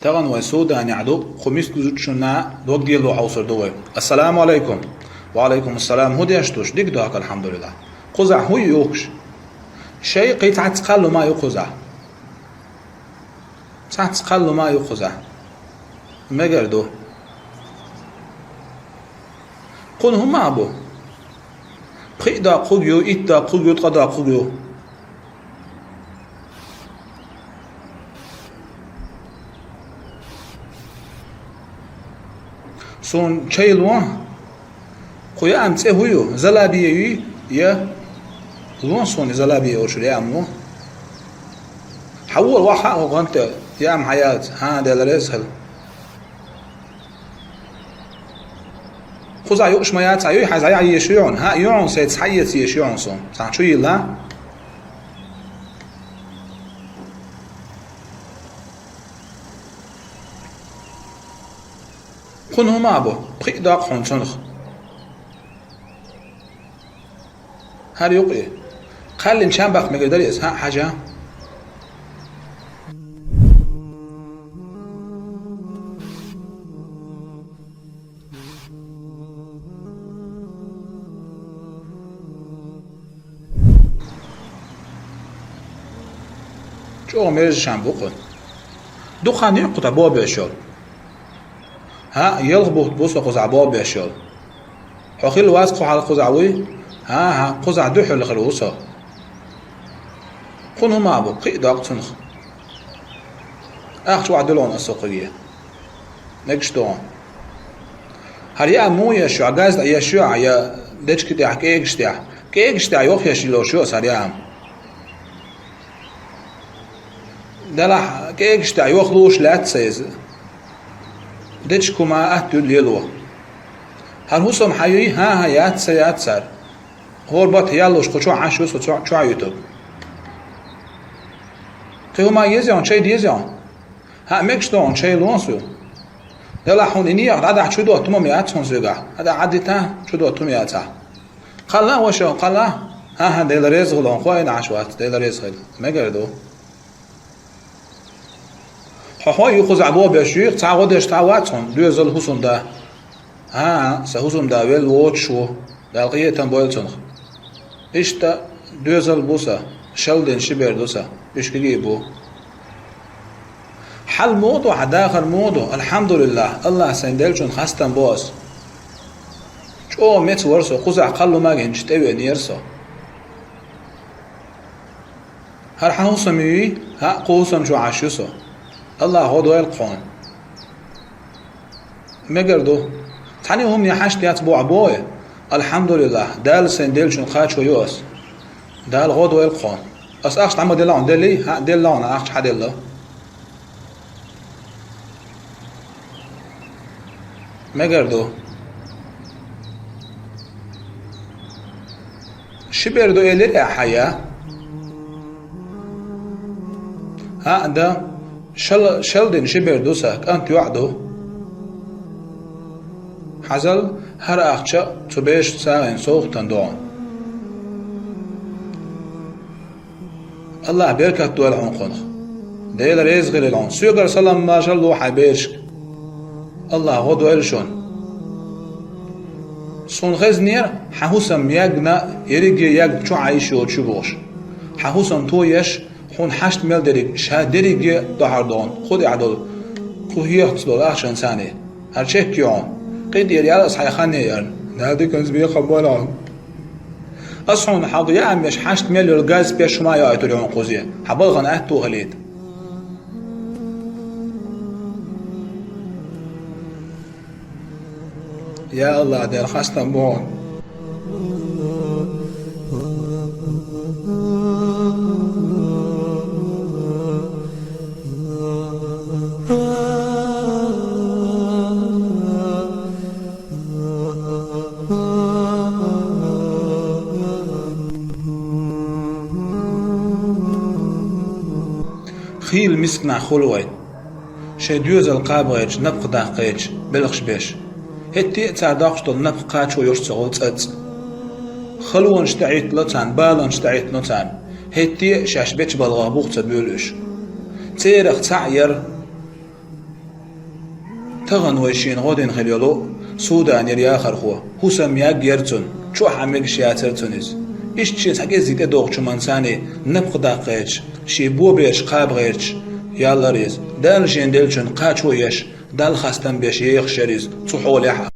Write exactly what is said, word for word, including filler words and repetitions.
Тахана вай Суданехь ду, кху мискачу зудчунна дог дело хьовсур ду вай. Ассаламу алайкум. Ва алайкум ассалам. ХӀун деш ду шун? Дика ду-кх, алхьамдулиллахӀ. Кхузахь хӀун ю юхкуш? Шайн кхин цхьацца кхалла хӀума ю кхузахь. Цхьацца кхалла хӀума ю кхузахь. Мегар ду. Кхунна хӀун мах бу? Пхиъ доккхург ю, итт доккхург ю, ткъа доккхург ю. Суна чай ло, кху яам цӀе хӀун ю, залабия юй, я? Ло суна залабия олуш яам ло. Хьан вола ваха а гӀанта яам хьаялца, хӀан, Дела реза хила. Кхузахь юкъаш ма яц, а юй хьан зӀе а еш ю хьуна? ХӀаъ, ю хьуна, сайца хьаэца еш ю хьуна суна. Цхьаьна чу йилла? Кхунна хӀун мах бу? Пхиъ доккху хьуна цунах. ХӀара юкъе. Кхаллин чам баккха мегар дарий иза? ХӀаъ, хьажа. ЧӀогӀа мерза чам бу кху. Дукха хан ю кху тӀе бобеш йолу? ХӀаъ, ялх бутт бу со кхузахь бобеш йолу. Хьо хилла вац кху хьалха кхузахь вуй? ХӀан-хӀа, кхузахь дуьххьара хир ву со. Кхунна хӀун мах бу? Пхиъ доккху цунах. Ахча охьадуьллу хьуна аса кхуьнга. Мегаш ду хьуна. ХӀара яам муха еш ю, хьан газа тӀехь еш ю, я дечка тӀехь, кӀегаш тӀехь? КӀегаш тӀехь йохъеш йилуш ю аса хӀара яам. Делахь кӀегаш тӀехь йохлуш лаьтта сан иза. Дечка хӀума атта ю лело. ХӀара хӀусам хьан юй? ХӀан-хӀа, яц сан, яц цара. ХӀора баттахь яллуш кху чохь Ӏаш ю со, чохь, чохь юьтург. Кхин хӀума еза хьуна, чай деза хьуна? ХӀаъ, мегаш ду хьуна, чай ло суна. Делахь хьуна и некъах дӀадахьа чу дотта хӀума ма яц хьуна соьгахь. ДӀа Ӏаддита, чу дотта хӀума яц ахь. Кхалла а, ваша, кхалла а? ХӀан-хӀа, Дела реза хуьлда хьуна, кхо а йина Ӏаш вац, Дела реза хуьлда. Мегар ду. Хьо хьой ю кхузахь бобеш юй, цхьа гӀо деш цхьа вац хьуна, доьзал, хӀусамда? ХӀан-хӀа, сан хӀусамда велла воцуш ву, Дала къинхетам бойла цунах. Иштта доьзал бу сан, шала дина ши бер ду сан, уьш кегий бу. Хьал муха ду хьан, дахар муха ду? АлхьамдулиллахӀ, АллахӀ сайна деллачунна хастам бо ас. ЧӀогӀа меца вара со, кхузахь кхалла хӀума гинчу тӀевеанера со. ХӀара хьан хӀусам юй? ХӀаъ, кху хӀусам чу Ӏаш ю со. АллахӀа гӀо дойла кхунна. Мегар ду. Цхьана а хӀумане хьашт яц бохьа боху. АлхьамдулиллахӀ, Дала сайна деллачунна кхачо ю ас. Дала гӀо дойла кхунна. Ас ахча дӀа ма делла хьуна, деллий? ХӀаъ, делла хьуна, ахча хьан делла? Мегар ду. Ши бер ду элира ахьа, я? ХӀаъ, дан. Шала, шала дина ши бер ду сан, кӀант, йоӀ ду. Хьажал, хӀара ахча цу берашна сагӀина совгӀатана догӀу. АллахӀа беркат дойла хьуна кхунах. Дела реза хилийла хьуна. Соьгара салам-маршалла ло хьайн берашка. АллахӀа гӀо дойла шуна. Суна хезнера, хьан хӀусам ягна, ерриге ягна чу Ӏайш йоцуш ю бохуш. Хьан хӀусам тоеш, хьуна хьашт мел дерриг, ша дерриге дохьар догӀу, кху тӀехь долу, кху хьехаца долу ахчанца цхьаьна. ХӀара чек ю хьуна. КъинтӀера яла аса хьайн ханне ярна. Дала диканца бекхам бойла хьуна. Ас хьуна хьалха яам беш хьашт мел йолу газ, пеш хӀума а йоуьйтур ю хьуна кхузе, хьан балхана аьтту хилийта. Я АллахӀ, Дела, хастам бу хьуна. Хийла миска нах хуьлу вайн, шайн доьзал кхаба гӀерташ, напха даккха гӀерташ белхаш беш. ХӀетте а цара доккхуш долу напха кхачо йолуш ца гӀо цӀацӀа. Халонаш тӀехӀиттало царна, баланаш тӀехӀиттало царна. ХӀетте а шаьш бечу балхах бух ца буьйлу уьш. Церах цхьаъ яра. Тахана вай шена гӀо дина хила йолу Суданера яхархо, хӀусам яггера цунна, чохь а мегаш яцара цунна иза. Иштта шен схьа кӀеззиг тӀедогӀучу манцане напха даккха гӀерташ, шен бобераш кхаба гӀерташ, яллара иза. Дала шен деллачунна кхачо еш, Далла хастам беш ехаш яра иза цу хьолехь а.